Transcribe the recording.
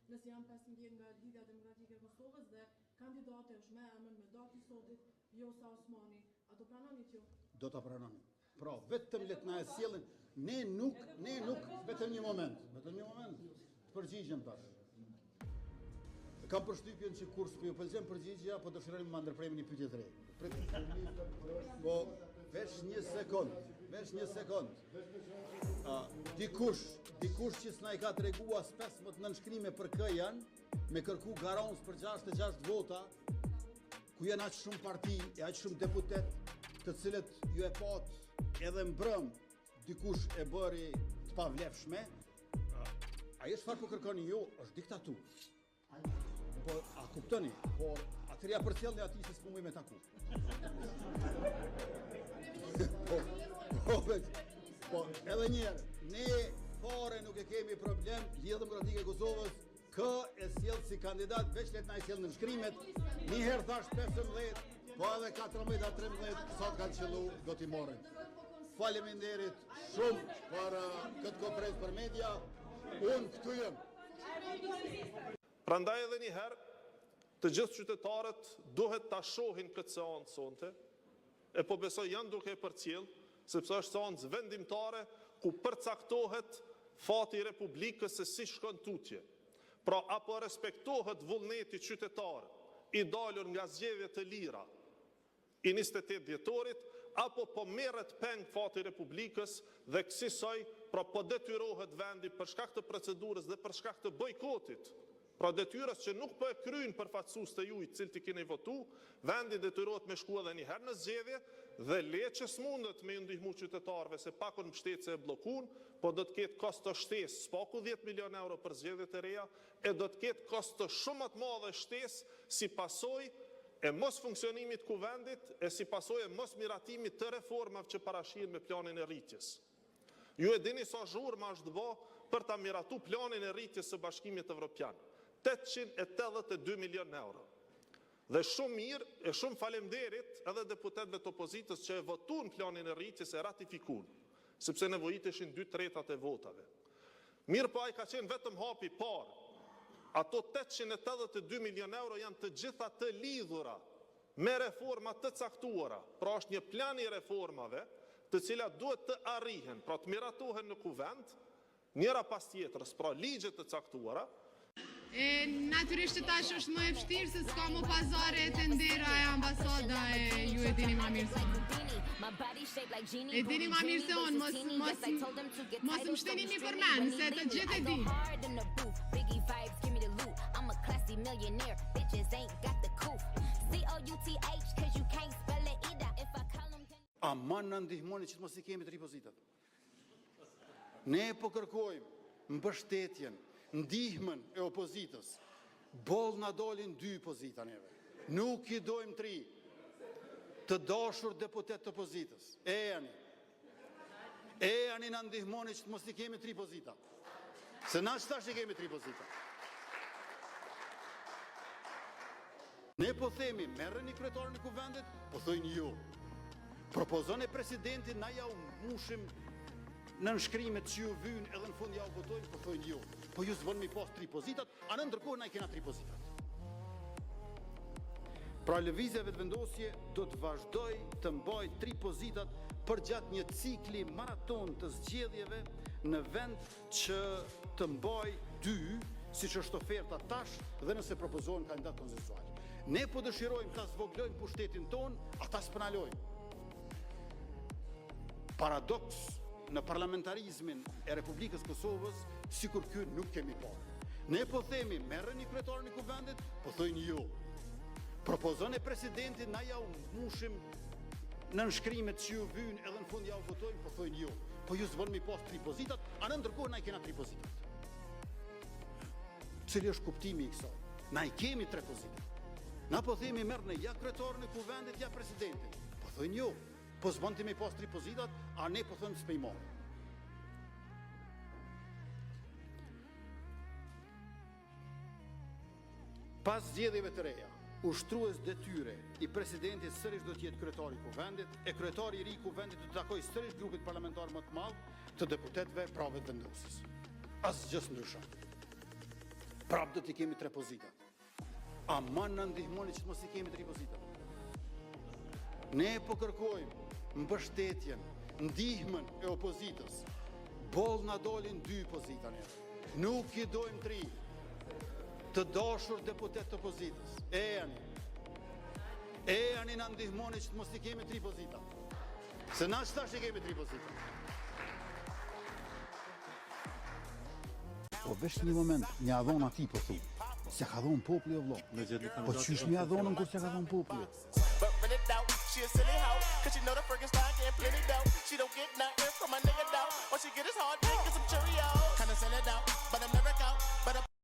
Nëse janë 15 nga Lidhja Demokratike e Kosovës dhe kandidate është me emër me datë të sotit, Vjosa Osmani, a do pranonit ju? Do ta pranonim. Pra, vetëm le të na e sjellin, ne nuk, ne nuk, vetëm një moment, vetëm një moment, të përgjigjem tash. Kam përshtypjen që kur s'po ju pëlqen përgjigja, po dëshironi ma ndërpreni një pyetje të re. Po, veç një sekond, veç një sekond. A, dikush, dikush që s'na i ka tregu as 15 nënshkrime për kë janë, me kërku garancë për 66 vota, ku janë aq shumë parti e aq shumë deputet, të cilët ju e patë edhe mbrëm dikush e bëri të pavlefshme, ajo çfarë po kërkoni ju është diktaturë. Po, a kuptoni? Por, atëherë ja përcjellni atij se s'po muj me taku. po, po, veç, po, edhe njëherë, ne fare nuk e kemi problem, Lidhja Demokratike e Kosovës, kë e sjell si kandidat, veç le të na i sjell nënshkrimet, një herë thash 15, po edhe 14 a 13, sa të kanë qëllu, do t'i marrim. Faleminderit shumë për uh, këtë konferencë për media, unë këtu jam. Prandaj edhe një herë, të gjithë qytetarët duhet ta shohin këtë seancë sonte, e po besoj janë duke e përcjell, sepse është seancë vendimtare ku përcaktohet fati i Republikës se si shkon tutje. Pra, a po respektohet vullneti qytetar i dalur nga zgjedhjet të lira i 28 dhjetorit, apo po merret peng fati i Republikës dhe kësisoj, pra po detyrohet vendi për shkak të procedurës dhe për shkak të bojkotit, pra detyrës që nuk po e kryejnë përfaqësuesit e juaj, të cilët i keni votuar, vendi detyrohet të shkojë edhe një herë në zgjedhje dhe le që s'mundet me ju ndihua qytetarëve se pakon mbështetëse e bllokuan, po do të ketë kosto shtesë, së paku 10 milionë euro për zgjedhjet e reja, e do të ketë kosto shumë më të madhe shtesë si pasojë e mosfunksionimit të Kuvendit, e si pasojë e mosmiratimit të reformave që parashihen me Planin e Rritjes. Ju e dini sa zhurma është bërë për ta miratuar Planin e Rritjes së Bashkimit Evropian, 882 milionë euro. Dhe shumë mirë e shumë faleminderit edhe deputetëve të opozitës që e votuan Planin e Rritjes, e ratifikuan, sepse nevojiteshin 2/3 e votave. Mirëpo, ai ka qenë vetëm hapi i parë. Ato 882 milionë euro janë të gjitha të lidhura me reforma të caktuara. Pra, është një plan i reformave, të cilat duhet të arrihen, pra të miratohen në Kuvend, njëra pas tjetrës, pra ligje të caktuara. E, natyrisht që tash është më e vështirë se s'ka më pazare e tendera e ambasada e ju e dini ma mirë se unë. E dini ma mirë se unë, mos, mos, mos më shtini mi përmen, se të gjithë e di. I'm a classy millionaire. Bitches ain't got the couth. C O U T H, cause you can't spell it either. If I call 'em, then. Aman na ndihmoni që të mos i kemi tri pozitat. Ne po kërkojmë mbështetjen, ndihmën e opozitës. Boll na dalin dy pozita neve. Nuk i dojmë tri. Të dashur deputet të opozitës, ejani. Ejani na ndihmoni që të mos i kemi tri pozita. Se na që tash i kemi tri pozita. Ne po themi, merreni kryetarin e kuvendit, po thojnë jo. Propozoni presidentin, na ja u mushim nënshkrimet që ju vynë edhe në fund ja u votojmë, po thojnë jo. Po ju s'bën mi pas tri pozitat, a në ndërkohë na i kena tri pozitat. Pra Lëvizja Vetëvendosje do të vazhdoj të mbaj tri pozitat përgjatë një cikli maraton të zgjedhjeve në vend që të mbaj dy, siç është oferta tash dhe nëse propozohen kandidat konsensual. Ne po dëshirojmë ta zvoglojmë pushtetin ton, ata s'po na lojnë. Paradoks në parlamentarizmin e Republikës Kosovës, sikur ky nuk kemi parë. Ne po themi, merreni kryetarin e kuvendit, po thojnë jo. Propozoni presidentin, na ja u mushim nënshkrimet që ju vynë edhe në fund ja u votojmë, po thojnë jo. Po ju s'bën mi pas tri pozitat, a në ndërkohë na i kena tri pozitat. Cili është kuptimi i kësaj? Na i kemi tre pozitat. Na po themi merrni ja kryetarin e kuvendit, ja presidentin. Po thojnë jo. Po s'bën ti me pas tri pozitat, a ne po thojmë s'pe i marrim. Pas zgjedhjeve të reja, ushtrues detyre i presidentit sërish do të jetë kryetari i kuvendit, e kryetari i ri i kuvendit do të takojë sërish grupit parlamentar më të madh të deputetëve pra Vetëvendosjes. Asgjë s'ndryshon. Prapë do t'i kemi tre pozita. Ama na ndihmoni që të mos i kemi tri pozita. Ne po kërkojmë mbështetjen, ndihmën e opozitës. Boll na dolin dy pozita ne. Nuk i dojmë tri. Të dashur deputetë të opozitës, ejani. Ejani na ndihmoni që të mos i kemi tri pozita. Se na që tash i kemi tri pozita. Po veç një moment, m'ja dhon atij po thu. S'ja ka dhon populli o vëlla. Po qysh m'ja dhonën kur s'ja ka dhon populli? But rent it out, she a silly hoe. Cause she know the Frankenstein getting plenty dough. She don't get nothing from a nigga though. All she get is hard dick and some Cheerios. Kinda sell it out, but I'm lyrical. But I